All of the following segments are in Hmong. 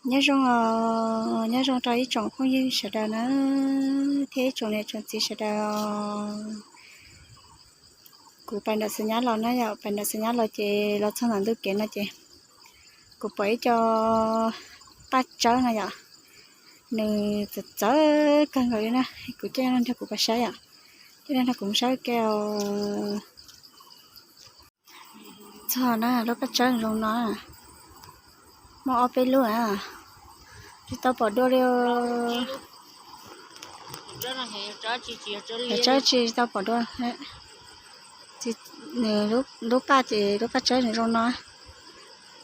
Nyob zoo, nyob zoo rau ib tsoom phooj ywg sawv daws na, thiab ib tsoom niam tsoom txiv sawv daws. Kuv pais nram Xav Nyab los na yom, pais nram Xav Nyab los ces los txog ntawm ntu kev no ces kuv pom ib co paj tsawb no yom, nws txawv txawv kawg nkaus li na, kuv coj nej nrog kuv pais saib yom, coj nej nrog kuv mus saib ua ke os. Txog na, lub paj tsawb zoo no, muaj ob peb lub na, tsis tau pom dua li. Yog tsawb tsis tau pom dua. Nws lub paj ces lub paj tsawb nws zoo no,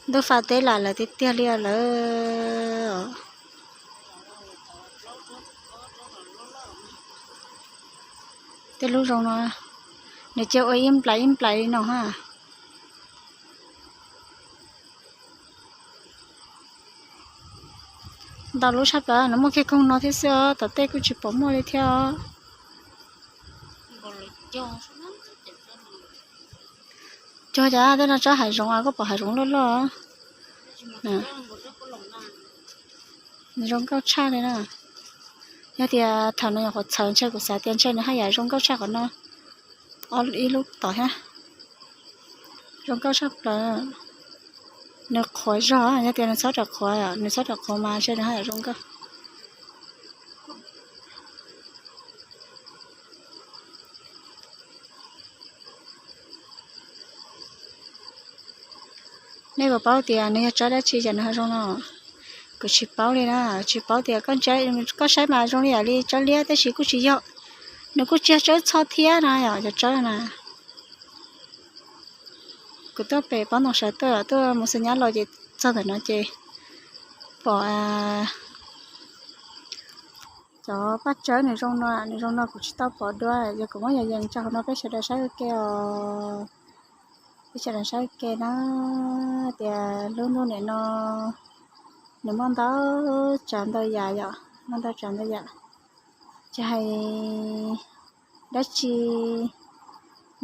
ntuj fa teb lam lawm tiag tiag li lawm. Tej lub zoo no, nws cia ua ib nplais ib nplais li no ha. Ntau lub tshaj plaws, nws muaj kiag koog no thiab xwb os, tom tej kuj tsis pom muaj li thiab os. Cog cas tej no tsob hav zoov, koj pom hav zoov loj loj. Nws zoo nkauj tshaj li na. Yog tias thaum nws nyuam qhuav txhawv ntshe kuv xav tias ntshe nws haj yam zoo nkauj tshaj qhov no. Ob ib lub tom thiab. Zoo nkauj tshaj plaws. Nws qhuav zog, yog tias nws txhob rawm qhuav, nws txhob rawm qhuav mas ntshe nws haj yam zoo nkauj. Nej puas paub tias nws yog tsob dab tsi cas nws ho zoo no? Kuv tsis paub li na, tsis paub tias koj saib mas zoo li yam li tsob liab tab sis kuj tsis yog, nws kuj tsis yog tsob txho thiab na yom, cov tsob na. Kuv tuaj pem Pob Ntoo Sawv tuaj, tuaj mus Xav Nyab los ces txog ntawm no ces pom cov paj tsawb nws zoo no, nws zoo no kuv tsis tau pom dua, yog kuv muab yog yees tso hauv no peb sawv daws saib ua ke os. Peb sawv daws saib ua ke na, tias lub ntuj niam no nws muaj ntau tsav ntau yam yom, muaj ntau tsav ntau yam. Tsis hais dab tsi,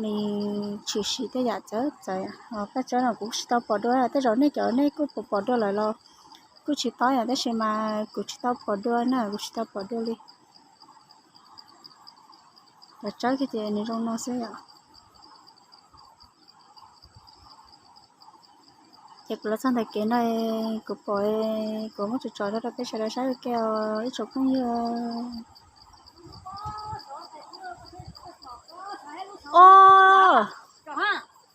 nws tshwm sim tej yam txawv txawv. Paj tsawb no kuv tsis tau pom dua, tej zaum nej cov nej kuj pom pom dua lawm los kuj tsis paub yom, tab sis mas kuv tsis tau pom dua na, kuv tsis tau pom dua li. Cov tsawb kiag ces nws zoo no xwb yom. Ces kuv los txog ntawm kev no, kuv pom, kuv muab tsom tsom rau peb sawv daws saib ua ke os ib tsoom phooj ywg. Os,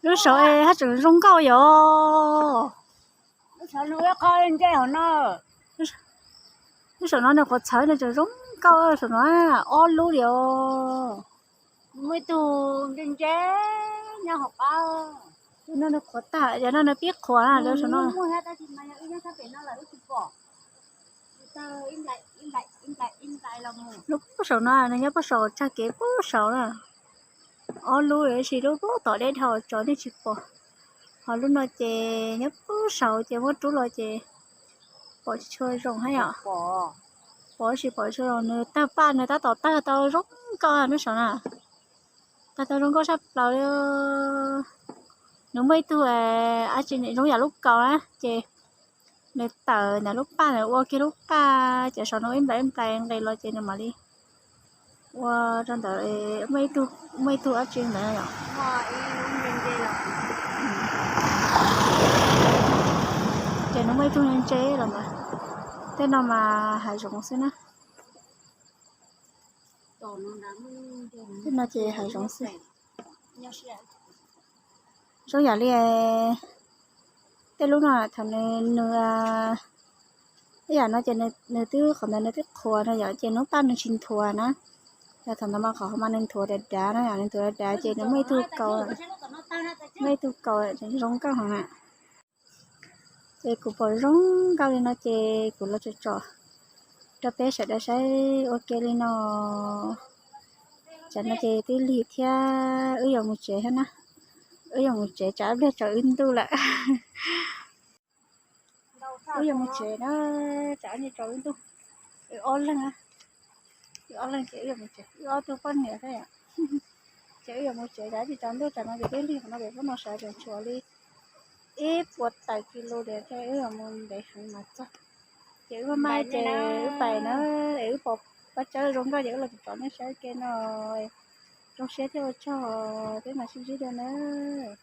lub saum haj tseem zoo nkauj yom. Lub saum no nws qhuav txhawv nws tseem zoo nkauj saum no, ob lub li os. Muaj ib tug ntse ntse nyob hauv qab. Tus no nws qhuav tag, yog no nws pib qhuav na, lub saum no. Lub saum no nws nyob puag saum tsag kev puag saum na. Ob lub tab sis lub puag tom deb dhau tso nej tsis pom. Ho lub no ces nyob puag saum ces muab rub los ces pom tsis tshua zoo thiab yom. Pom tsis pom tsis zoo, nws tawg paj nws tab tom tawg tau zoo nkauj lub saum na. Tawg tau zoo nkauj saj plaws li. Nws muaj ib tug dab tsi zoo yam lub kaus na ces nws tawm ntawm lub paj ntawd ua kiag lub paj ces saum no ib nplais ib nplais nqis los ces nws mam li ua rau ntawd. Muaj ib tug, muaj ib tug dab tsi ntawd yom. Ces nws muaj ib tug ntse los mas, tej no mas hav zoov xwb na. Tej no ces hav zoov xwb. Zoo yam li tej lub no thaum nws, nws, ib yam no ces nws twb qhov ntawd nws twb qhuav no yom, ces nws paj nws tsis nthuav na. Yog thaum ntawd mas qhov mas nws nthuav dav dav na, nws nthuav dav dav ces nws muaj ib tug kaus, muaj ib tug kaus zoo nkauj heev na. Ces kuv pom zoo nkauj li no ces kuv los tsom tsom rau peb sawv daws saib ua ke li no. Tsam no ces twb lig thiab wb yuav mus tsev thiab na. Wb yuav mus tsev tsam ib pliag tsaus wb ntuj lawm. Wb yuav mus tsev na, tsam ib pliag tsaus wb ntuj. Wb ob leeg, wb ob leeg ces wb yuav mus tsev, wb ob tug poj niam thiab yom. Ces wb yuav mus tsev tsam ib pliag tsaus ntuj, tsam no ces twb lig qhov no pem pub no sawv tsees tshuav li ib puas tawm kis lus tias wb yuav mus ntev heev mas txog. Ces wb maj maj ces wb pais na, es wb pom paj tsawb zoo nkauj ces wb los tsom tsom nej saib ke no. Zoo siab thiab ua tsaug, peb mam sib ntsib dua nawb.